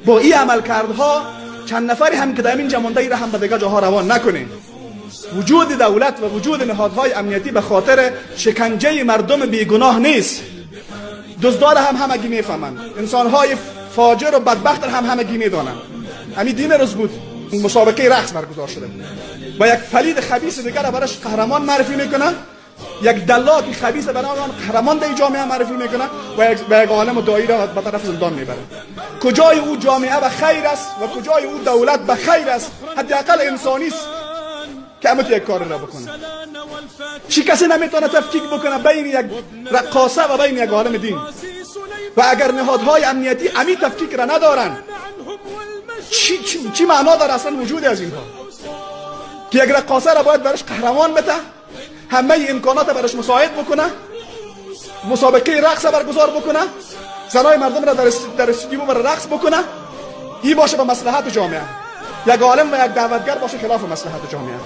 Бо ин амалкардҳо чанд нафаре ҳам ки дар ин ҷамонда ира ҳам ба дигар ҷоҳо равон накунем. Вуҷуди давлат ва вуҷуди ниҳодҳои амниятӣ ба хотири шиканҷаи мардуми бегуноҳ нест. Дуздора ҳам ҳамагӣ мефаҳманд, инсонҳои фоҷир ва бадбахт ҳам ҳамагӣ медонанд. Ҳамин дин рӯз буд мусобиқаи рақс баргузор шуда ва як палид хабис дигар бараш қаҳрамон муаррифӣ мекунанд, як даллоки хабис барои он қаҳрамон дар ҷомеа муаррифӣ мекунанд ва як олим ва доӣ ро ба тараф зиндон мебаранд. Куҷои ӯ ҷомеа ба хайр аст ва куҷои ӯ давлат ба хайр аст? Ҳадди ақал инсонӣ аст ки ҳама як кор ро бикунад. Чӣ касе наметавонад тафкик бикунад байни як раққоса ва байни як олими дин? Ва агар ниҳодҳои амниятӣ ҳамин тафкик ро надоранд, чӣ маъно дорад аслан вуҷуди аз инҳо? Ки як раққоса ро бояд бараш қаҳрамон бите, ҳамаи имконот бараш мусоид бикунад, мусобиқаи рақс баргузор бикунад, занои мардум ро дар студио бар рақс бикунад, ин боше ба маслиҳати ҷомеа. Як олим ва як даъватгар боше хилофи маслиҳати ҷомеа.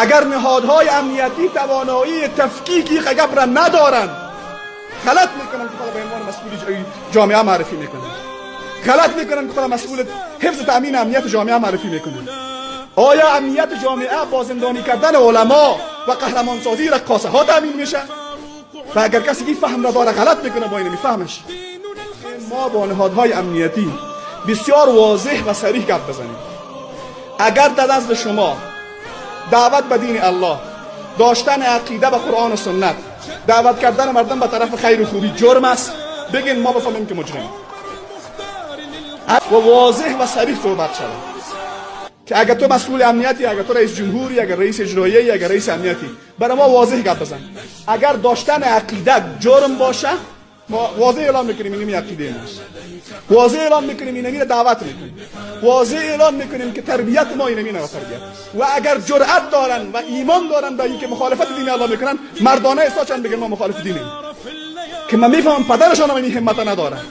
Агар ниҳодҳои амниятӣ тавоноии тафкики гап ро надоранд, ғалат мекунанд ки худро ба унвони масъули ҷомеа муаррифӣ мекунанд, ғалат мекунанд ки худро масъули ҳифзи таъмини амнияти ҷомеа муаррифӣ мекунанд. Оё амнияти ҷомеа бо зиндонӣ кардани уламо ва қаҳрамонсозии раққосаҳо таъмин мешавад? Ва агар касе ин фаҳм ро дорад, ғалат мекунад бо ин фаҳмаш. Мо бо ниҳодҳои амниятӣ бисёр возеҳ ва сариҳ гап бизанем. Агар дар назди шумо даъват ба дини Аллоҳ, доштани ақида ба Қуръону суннат, даъват кардани мардум ба тарафи хайру хубӣ ҷурм аст, бигин мо бифаҳмем ки муҷрим. Ва возеҳ ва сариҳ суҳбат шавад ки агар ту масъули амниятӣ, агар ту раис ҷумҳурӣ, агар раиси иҷроияӣ, агар раиси амниятӣ, барои мо возеҳ гап бизан. Агар доштани ақида ҷурм боша, мо возеҳ эълон мекунем инами ақидаи мост. Возеҳ эълон мекунем инамиро даъват мекунем. Возеҳ эълон мекунем ки тарбияти мо инами навъ тарбият аст. Ва агар ҷуръат доранд ва имон доранд ба инки мухолифати дини Аллоҳ мекунанд, мардона эҳсосшон бигӯянд мо мухолифи динем. Ки ман мефаҳмам падарашон ҳам ин ҳиммата надорад.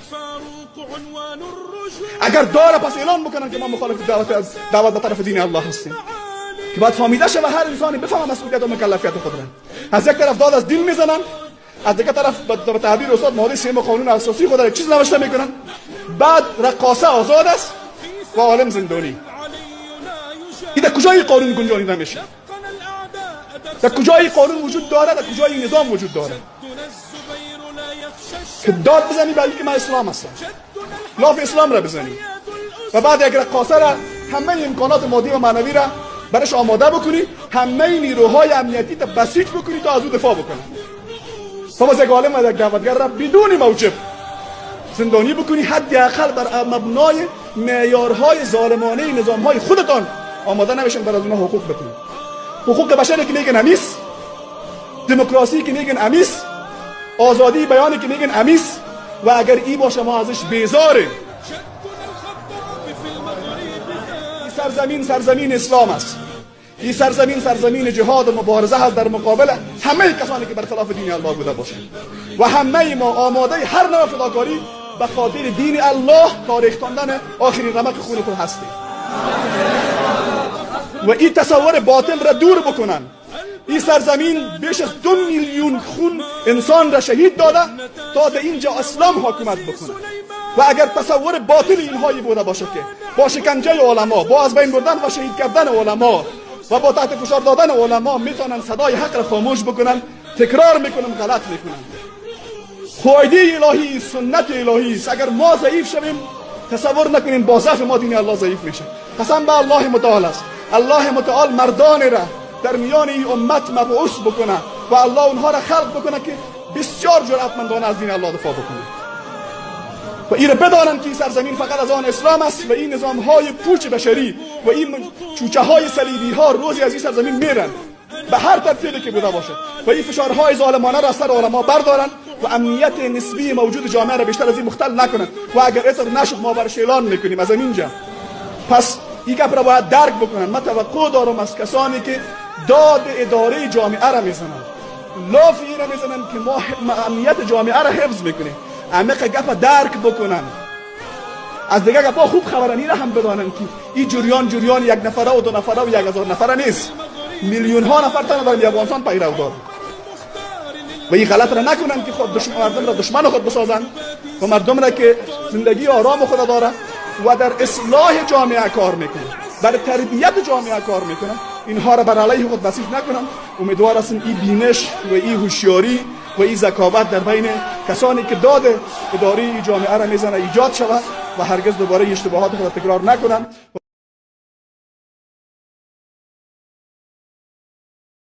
Агар дора, пас эълон бикунанд ки мо мухолифи даъват ба тарафи дини Аллоҳ ҳастем. Ки бояд фаҳмида шавад, ҳар инсоне бифаҳмад масъулият ва мукаллафияти худро. Аз як тараф дод аз дин мезананд, аз дигар тараф ба таъбири устод моддаи сеюми қонуни асосии худро як чиз навишта мекунанд. Баъд раққоса озод аст ва олим зиндонӣ. Ин дар куҷои қонун гунҷонида мешавад? Дар куҷои қонун вуҷуд дорад? Дар куҷои низом вуҷуд дорад ки дод бизанӣ ба инки ман ислом ҳастам, لاف اسلام را بزنی و بعد یک رقاصه را همه امکانات مادی و معنوی را برش آماده بکنی، همه نیروهای امنیتی تا بسیج بکنی تا از او دفاع بکنی، تا باز یک عالم و یک دعوتگر را بدون موجب زندانی بکنی، حداقل بر مبنای معیارهای ظالمانه نظامهای خودتان آماده نمیشن بر از اونها حقوق بتونید. حقوق بشری که میگن امیس، دموکراسی که میگن امیس، آزادی بیانی که میگن امیس. و اگر ای باشه ما ازش بیزاریم. این سرزمین سرزمین اسلام است. این سرزمین سرزمین جهاد و مبارزه هست در مقابل همه کسانی که برخلاف دین الله بوده باشند. و همه ما آماده هر نوع فداکاری به خاطر دین الله تا ریختاندن آخرین رمق خون خود هستیم. و این تصور باطل را دور بکنن. این سرزمین بیش از 2 میلیون خون انسان را شهید داده تا در اینجا اسلام حاکمت بکنه. و اگر تصور باطل اینهایی بوده باشه که با شکنجه علما، با از بین بردن و شهید کردن علما و با تحت فشار دادن علما میتونن صدای حق را خاموش بکنن، تکرار میکنن، غلط میکنن. قاعده الهی، سنت الهی است. اگر ما ضعیف شویم، تصور نکنیم با ضعف ما دین الله ضعیف میشه. قسم به الله متعال است، الله متعال مردان را در میان این امت مبعوث بکنه و الله اونها را خلق بکنه که بسیار جرأتمندانه از دین الله دفاع بکنه و این را بدانند که این سرزمین فقط از آن اسلام است و این نظام های پوچ بشری و این چوچه های صلیبی ها روزی از این سرزمین میرن به هر ترتیبی که بوده باشه و این فشارهای ظالمانه را از سر علما بردارن و امنیت نسبی موجود جامعه را بیشتر از این مختل نکنند. و اگر اینطور نشد، ما برش اعلان میکنیم از اینجا. پس این گپ را باید درک بکنن. من توقع دارم از کسانی که داد اداره جامعه را میزنن، لاف این را میزنن که ما امنیت جامعه را حفظ میکنیم، عمیق گپ درک بکنن. از دیگه گپا خوب خبرانی را هم بدانن که این جریان جریان یک نفره و دو نفره و 1000 نفره نیست، میلیون ها نفر تنها در افغانستان پیرو دارند. و این غلط را نکنن که خود دشمن مردم را دشمن خود بسازن و مردم را که زندگی آرام خود داره و در اصلاح جامعه کار میکنه، بر تربیت جامعه کار میکنه، اینها را بر علیه خود بسیج نکنن. امیدوار هستم این بینش و این هوشیاری و این ذکاوت در بین کسانی که داد اداره جامعه را میزنه ایجاد شود و هرگز دوباره اشتباهات خود تکرار نکنند.